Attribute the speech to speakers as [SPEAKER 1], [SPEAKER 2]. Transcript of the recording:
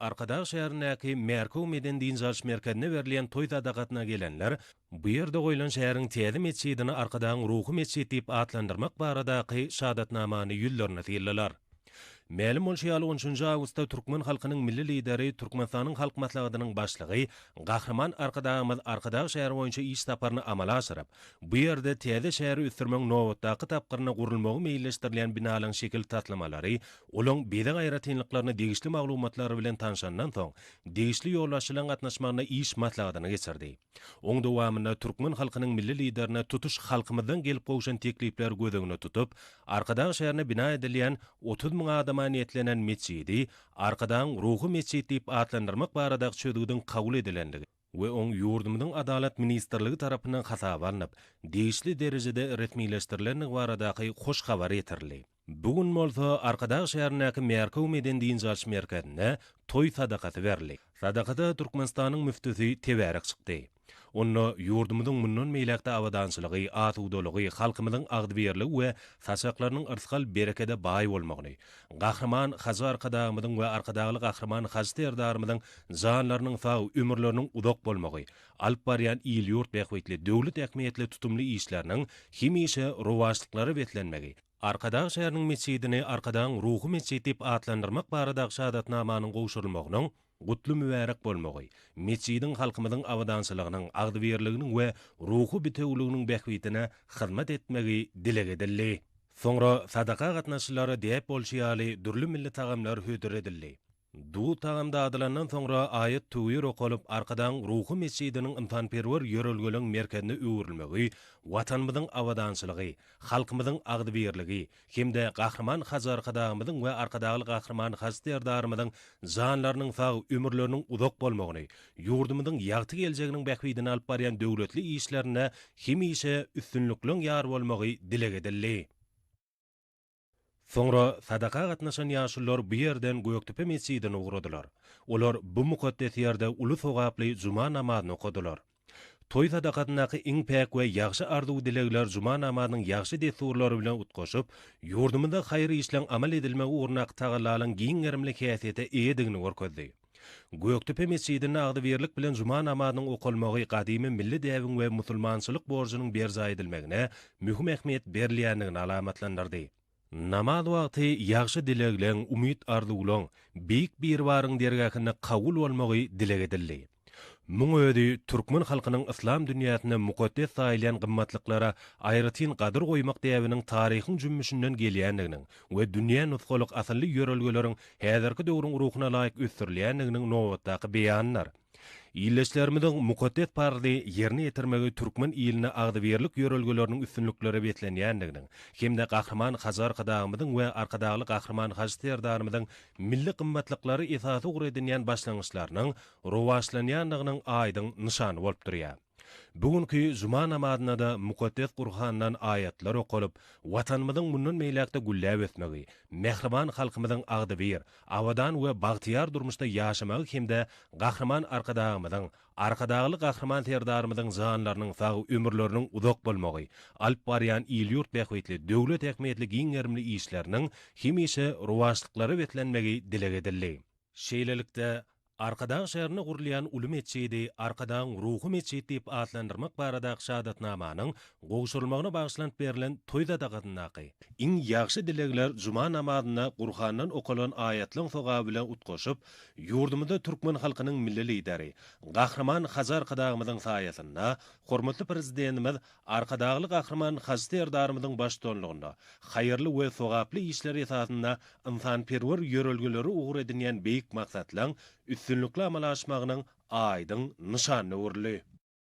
[SPEAKER 1] Arkadag şäherindäki Märkow medeni-dynç alyş merkezinde berilýän toý sadakasyna gelenler bu ýerde goýlan şäheriň täze metjidini Arkadagyň ruhy metjit diýip atlandyrmak baradaky şahadatnamany ýüzlerine synlalar. Mälim bolşy ýaly, on üçünji awgustda türkmen halkynyň Milli Lideri, Türkmenistanyň Halk Maslahatynyň Başlygy Gahryman Arkadagymyz Arkadag şäheri boýunça iş saparyny amala aşyryp, bu ýerde täze şäheri ösdürmegiň nobatdaky tapgyrynda gurulmagy meýilleşdirilýän binalaryň şekil taslamalary, Olaň bezeg aýratynlyklaryna degişli maglumatlar bilen tanşandan soň, degişli ýolbaşçylaryň gatnaşmagynda iş maslahatyny geçirdi. Oň dowamynda türkmen halkynyň Milli Liderine tutuş halkymyzdan gelip gowşan teklipleri göz öňünde tutup, Arkadag şäherinde bina edilýän 30 müň adama niýetlenen metjidi Arkadagyň ruhy metjit diýip atlandyrmak baradaky çözgüdiň kabul edilendigi we oň ýurdumyzyň Adalat ministrligi tarapyndan hasaba alnyp, degişli derejede resmileşdirilendigi baradaky hoş habar ýetirildi. Bu gün bolsa Arkadag şäherindäki Märkow medeni-dynç alyş merkezinde toý sadakasy berildi. Sadakada Türkmenistanyň müftüsi Tebärek çykdy. Onda ýurdumyzyň mundan beýläk-de abadançylygy, asudalygy, halkymyzyň agzybirligi we saçaklarynyň yrsgal-berekede baý bolmagyny, Gahryman Hajy Arkadagymyzyň we Arkadagly Gahryman Hajy Serdarymyzyň janlarynyň sag, ömürleriniň uzak bolmagy, alyp barýan il-ýurt bähbitli, döwlet ähmiýetli tutumly işleriniň hemişe rowaçlyklara beslenmegi, Arkadag şäheriniň metjidini Arkadagyň ruhy metjit diýip atlandyrmak baradaky şahadatnamanyň gowşurylmagynyň gutly mübärek bolmagy, metjidiň halkymyzyň abadançylygynyň, agzybirliginiň we ruhy bitewüliginiň bähbidine hyzmat etmegi dileg edildi. Soňra sadaka gatnaşyjylara däp bolşy ýaly dürli milli tagamlar hödür edildi. Duz tagam dadylandan soňra aýat-töwir okalyp, Arkadagyň ruhy metjidiniň ynsanperwer ýörelgeleň merkezine öwrülmegi Watanymyzyň abadançylygy, halkymyzyň agzybirligi hem-de Gahryman Hajy Arkadagymyzyň we Arkadagly Gahryman Hajy Serdarymyzyň janlarynyň sag, ömürleriniň uzak bolmagyny, ýurdumyzyň ýagty geljeginiň bähbidine alyp barýan döwletli işlerinde hemişe üstünlikleň ýar bolmagy dileg edildi. Soňra sadaka gatnaşan ýaşulular bu ýerden Gökdepe metjidine ugradylar. Olar bu mukaddes ýerde uly sogaply juma namazyny okadylar. Toý sadakasyndaky iň päk we ýagşy arzuw-dilegler juma namazynyň ýagşy dessurlary bilen utgaşyp, ýurdumyzda haýyr işleň amal edilmegi ugrundaky tagallalaryň giň gerimli häsiýete eýedigini görkezdi. Gökdepe metjidinde agzybirlik bilen juma namazynyň okalmagy gadymy milli däbiň we musulmançylyk borjunyň berjaý edilmegine möhüm ähmiýet berilýändigini alamatlandyrdy. Namaz wagty ýagşy dilegleň, umyt-arzuwlaň Beýik Biribaryň dergähinde kabul bolmagy dileg edildi. Muň özi türkmen halkynyň yslam dünýäsinde mukaddes saýylýan gymmatlyklara aýratyn gadyr goýmak däbiniň taryhyň jümmüşinden gelýändiginiň we dünýä nusgalyk asylly ýörelgeleriň häzirki döwrüň ruhuna laýyk ösdürilýändiginiň nobatdaky beýanydyr. Ildeşlerimiziň mukaddes parzy ýerine ýetirmegi türkmen iline agzybirlik ýörelgeleriniň üstünliklere beslenýändiginiň hem-de Gahryman Hajy Arkadagymyzyň we Arkadagly Gahryman Hajy Serdarymyzyň milli gymmatlyklary esasy ugur edinýän başlangyçlarynyň rowaçlanýandygynyň aýdyň nyşany bolup durýar. Bu günki juma namazynda-da mukaddes Gurhandan aýatlar okalyp, Watanymyzyň mundan beýläk-de gülläp ösmegi, mähriban halkymyzyň agzybir, abadan we bagtyýar durmuşda ýaşamagy hem-de Gahryman Arkadagymyzyň, Arkadagly Gahryman Serdarymyzyň janlarynyň sag, ömürleriniň uzak bolmagy, alyp barýan il-ýurt bähbitli, döwlet ähmiýetli giň gerimli işleriniň hemişe rowaçlyklara beslenmegi dileg edildi. Şeýlelikde, Arkadag şäherinde gurulýan uly metjidi Arkadagyň ruhy metjit diýip atlandyrmak baradaky şahadatnamanyň gowşurylmagyna bagyşlanyp berlen toý sadakasyndaky iň ýagşy dilegler juma namazynda Gurhandan okalan aýatlaryň sogaby bilen utgaşyp, Ýurdumyzda türkmen halkynyň Milli Lideri, Gahryman Hajy Arkadagymyzyň saýasynda, hormatly Prezidentimiz Arkadagly Gahryman Hajy Serdarymyzyň baştutanlygynda haýyrly we sogaply işler esasynda ynsanperwer ýörelgeleri ugur edinýän beýik maksatlaryň üstünlikli amala aşmagynyň aýdyň nyşanyna öwrüldi.